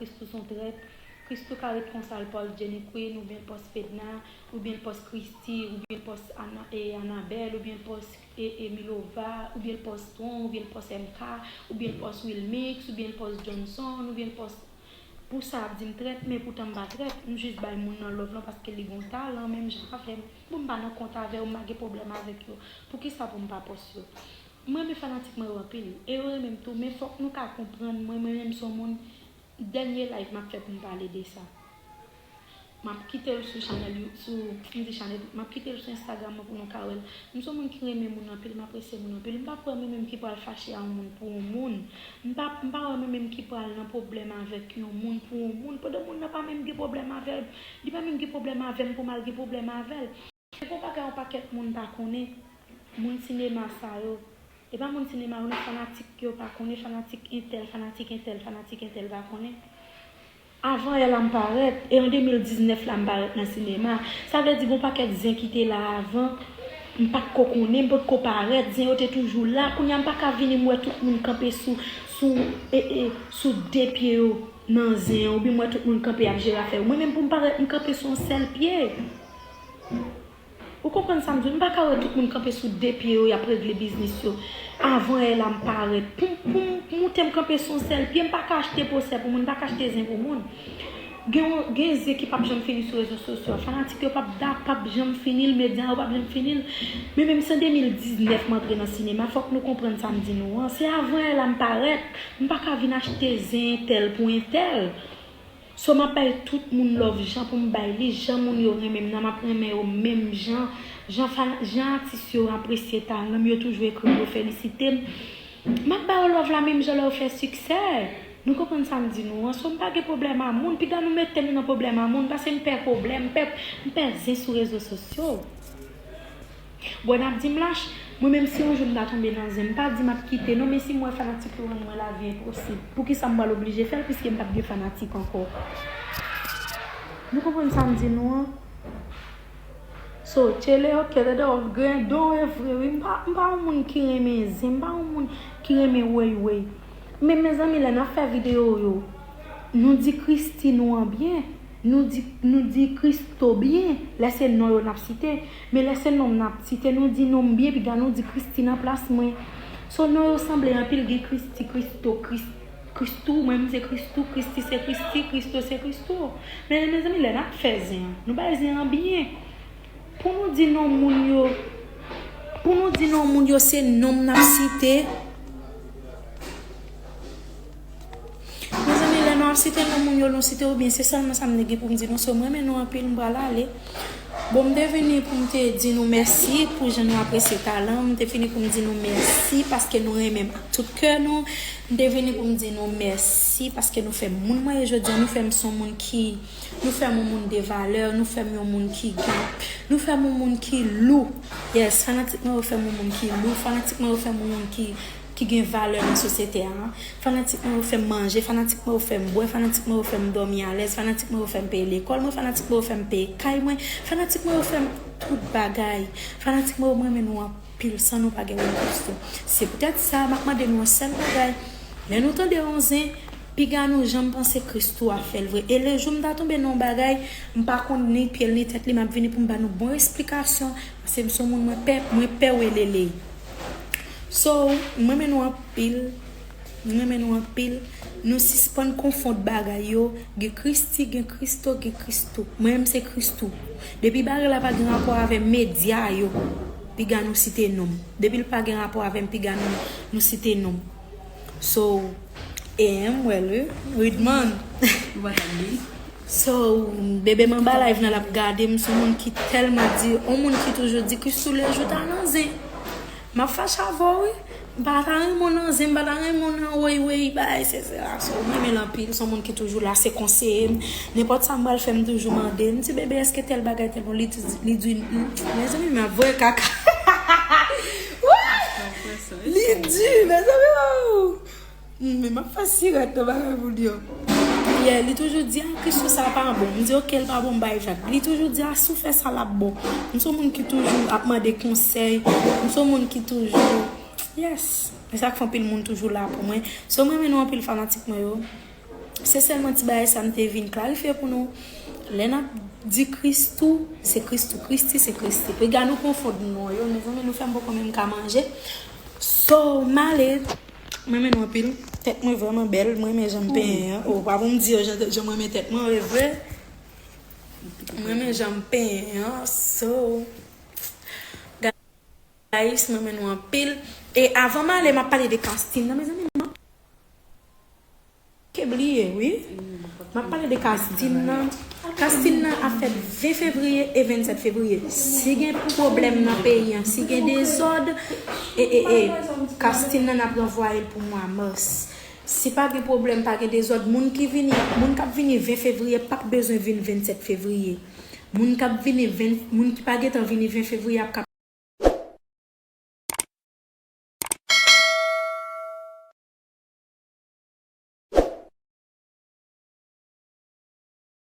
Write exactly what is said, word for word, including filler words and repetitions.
Christoo se yon trèt. Christoo ka ret konsa, l pòs Jenny Queen, oubyen l pòs Fedna, oubyen l pòs Christie, oubyen l pòs Ana, e, Anabelle, oubyen l pòs, e, e, Milova, oubyen l pòs Strong, oubyen l pòs M K, oubyen l pòs Wilmix, oubyen l pòs Johnson, oubyen l pòs. Pou sa, ap di m trèt, men poutan m pa trèt. M jis bay moun nan love lan paske li gon talan, menm jan avè m. Bon, m pa nan kont avè yo, m pa gen pwoblèm avèk yo. Poukisa pou m pa pòs yo? M renmen fanatik mwen yo anpil. E yo renmen m tou, men fòk nou ka konprann, mwen, mwen menm se yon moun, dènye live m ap fè pou m pale de sa. M ap kite l sou chanèl You-, sou, m di chanèl, m ap kite l sou Instagram mwen pou nou ka wè l. M se yon moun ki renmen moun anpil, m apresye moun anpil. M pa kwè mwen menm ki pral fache a yon moun pou yon moun. M pa, m pa wè mwen menm ki pral nan pwoblèm avèk yon moun pou yon moun, pandan moun nan pa menm gen pwoblèm avè l. Li pa menm gen pwoblèm avè m pou m al gen pwoblèm avè l. Se gon bagay yon pakèt moun pa konnen, moun sinema sa yo. E pa moun sinema yo, non, fanatik yo pa konnen, fanatik entèl, fanatik entèl, fanatik entèl pa konnen. Avan yè la m parèt, e an de mil diznèf la m parèt nan sinema. Sa vle di gon pakèt zen ki te la avan, m pa t ko konnen, m pa t ko parèt, zen yo te toujou la. Kounye a m pa ka vini m wè tout moun kanpe sou, sou, e, e, sou de pye yo nan zen an, oubyen m wè tout moun kanpe ap jere afè yo. Mwen menm pou m parèt, m kanpe sou yon sèl pye. Ou konprann sa m di w? M pa ka wè tout moun kanpe sou de pye yo, y ap regle biznis yo. Avan yè la m parèt. Pou m, pou m moute m kanpe sou yon sèl pye, m pa ka achte pwosè pou moun, m pa ka achte zen pou moun. Gen yon, gen zen ki p ap janm fini sou rezo sosyo a. Fanatik yo p ap da, p ap janm fini l, medya yo p ap janm fini l. Men menm si an de mil diznèf m antre nan sinema, fòk nou konprann sa m di nou an. Se avan yè la m parèt. M pa ka vin achte zen entèl pou entèl. So, m ap bay tout moun love jan pou m bay li, jan moun yo renmen m nan, m ap renmen yo menm jan, jan fan-, jan atis yo apresye talan m, yo toujou ekri m, yo felisite m. M ap ba yo love la menm jan lè yo fè siksè. Nou konprann sa m di nou an? So, m pa gen pwoblèm a moun, piga nou mete nou nan pwoblèm a moun, paske m pè pwoblèm, m pè, m pè zen sou rezo sosyo. Bon, n ap di m lach, mwen menm si yon jou m ta tonbe nan zen, m pa di m ap kite non, men si m wè fanatik yo rann mwen lavi enposib, poukisa m pral oblije fè l piske m p ap gen fanatik ankò? Nou konprann sa m di nou an? So, tchele, ok, tande w, grendon e vre, wi, m pa, m pa yon moun ki renmen zen, m pa yon moun ki renmen wey wey. Men mezanmi, lè n ap fè videyo yo, nou di Christie nou an byen. Nou di, nou di Christoo byen, lè se non yo n ap site. Men lè se non m n ap site, nou di non m byen, piga nou di Christie nan plas mwen. So, non yo sanble anpil, gen Christie, Christoo, Chris-, Christoo, mwen menm se Christoo, Christie se Christie, Christoo se Christoo. Men, mezanmi, lè n ap fè zen an, nou bay zen an byen. Pou nou di non moun yo, pou nou di non moun yo, se non m n ap site. Mezanmi, lè nou ap site non moun yo, nou site yo byen, se sèlman sa m te gen pou m di nou. So, m renmen nou anpil, m pral ale. Bon, m te vini pou m te di nou mèsi pou jan nou apresye talan m. M te vini pou m di nou mèsi paske nou renmen m ak tout kè nou. M te vini pou m di nou mèsi paske nou fè m moun mwen ye jodi a, nou fè m se yon moun ki Nou fè m yon moun de valè, nou fè m yon moun ki gen, nou fè m yon moun ki lou. Yes, fanatik mwen yo fè m yon moun ki lou, fanatik mwen yo fè m yon moun ki, ki gen valè nan sosyete a. Fanatik mwen yo fè m manje, fanatik mwen yo fè m bwè, fanatik mwen yo fè m dòmi alèz, fanatik mwen yo fè m peye lekòl mwen, fanatik mwen yo fè m peye kay mwen, fanatik mwen yo fè m tout bagay. Fanatik mwen yo, mwen renmen nou anpil, san nou pa gen moun Christoo. Se poutèt sa, m ap mande nou yon sèl bagay. Lè nou tande yon zen, piga nou janm panse Christoo ap fè l vre. E lejou m ta tonbe nan yon bagay, m pa konn ni pye l ni tèt li, m ap vini pou m ba nou bon esplikasyon, paske m se yon moun mwen pè, mwen pè welele. So, m renmen nou anpil, m renmen nou anpil. Nou sispann konfonn bagay yo, gen Christie, gen Christoo, gen Christoo. Mwen menm se Christoo. Depi bagay la pa gen rapò avè medya yo, piga nou site non m. Depi l pa gen rapò avè m, piga nou, nou site non m. So, e m wè l, wi. Ridman. Ou pa t ap di? So, bebe m anba live nan, l ap gade m, se yon moun ki tèlman di, yon moun ki toujou di, Christoo, lejou ta nan zen, m ap fache avè w, wi. M pa ta renmen w nan zen, m pa ta renmen w nan wey wey, bagay, se, se la. So, m renmen l anpil, se yon moun ki toujou la, se konseye m. Nenpòt sa m pral fè, m toujou mande l. M di, bebe, èske tèl bagay, tèl bon, li di, li di, mezanmi, m ap voye kaka. Woy! Li di, mezanmi, oh! Hmm, men m ap fè sirèt nan bagay pou li yo. Yeah, li toujou di, ah, Christoo, sa pa bon. M di, ok, l pa bon, m bay vag. Li toujou di, ah, si w fè sa, l ap bon. M se yon moun ki toujou ap mande konsèy. M se yon moun ki toujou, yes. E sa k fè anpil moun toujou la pou mwen. So, mwen renmen nou anpil, fanatik mwen yo. Se sèlman ti bagay sa m te vin klarifye pou nou. Lè n ap di Christoo, se Christoo, Christy se Christy. Piga nou konfonn non yo, mezanmi, nou fè m poko menm ka manje. So, m ale. Mwen renmen nou anpil. Tèt mwen vrèman bèl. Mwen renmen jan m penyen an. O, pa pou m di yo jan, jan mwen renmen tèt mwen, e vre. Mwen renmen jan m penyen an. So, guys, mwen renmen nou anpil. E avan m ale, m ap pale de Castine nan, mezanmi, non. Ke bliye, wi. M ap pale de Castine nan. Castine nan ap fèt ven fevriye e vennsèt fevriye. Si gen pwoblèm nan peyi an, si gen dezòd, e, e, e, Castine nan ap ranvwaye l pou mwa mas. Si pa gen pwoblèm, pa gen dezòd, moun ki vini, moun k ap vini ven fevriye p ap bezwen vin vennsèt fevriye. Moun k ap vini ven, moun ki pa gentan vini ven fevriye ap ka